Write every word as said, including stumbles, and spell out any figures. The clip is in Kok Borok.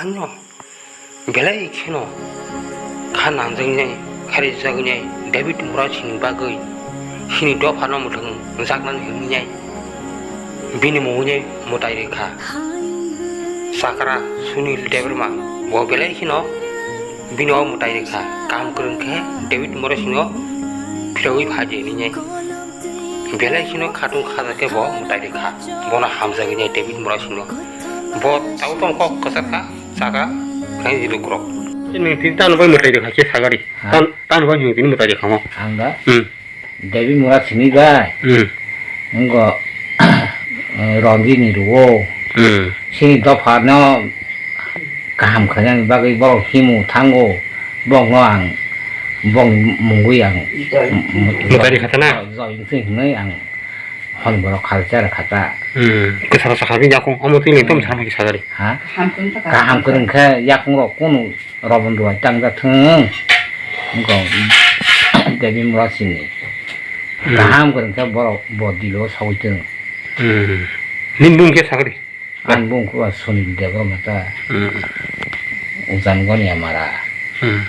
No, belai kheno kha nangjaknai, kha rijak wngnai, David Murasini bagwi sini dophano mwthang jaknani hwnwi nai bini mungwi nai mwtai rwkha. Chakra Sunil Debbarma bo belai kheno bini o mwtai rwkha, kaham kwrwng khe David Murasino phirogwi phaidi hwnwi nai. Belai kheno khatung khaja khe bo mwtai rwkha, bono hamjagwi nai David Murasino. Bo tau tong kok kwchar kha, chakra khnai di lukurok. Nini tini tamo bai mwtai rwkha khe sagari. Ha? Tam, tamo bai nini tini mwtai rwkha mo. Ang da? Hmm. Devi Mura sini bai. Hmm. Ngo, eh, Rondini ruo. Hmm. Sini dopha no kaham khainani bagwi borok himu thango. Bokno ang, bokni mungwi ang. Mwtai rwkha ta na? Joy wngsi hwnwi ang. Hwn borok khalcha rwkha ta. Hmm. Kwsaro sakha bini yakung. Omo twi lengtong Hmm. sakha khe sagari. Ha? Hamkung sakha. Kaham kwrwng khe yakung rok kunu Robon duai tang da thung. Wngkha Devi Murasini. Hmm. Kaham kwrwng khe borok bo dilo sawi thung. Hmm. Nini bung khe sagari? Ang bung khe Sunil Debbarma ta. Hmm. Ujan Gonia Mara. Hmm.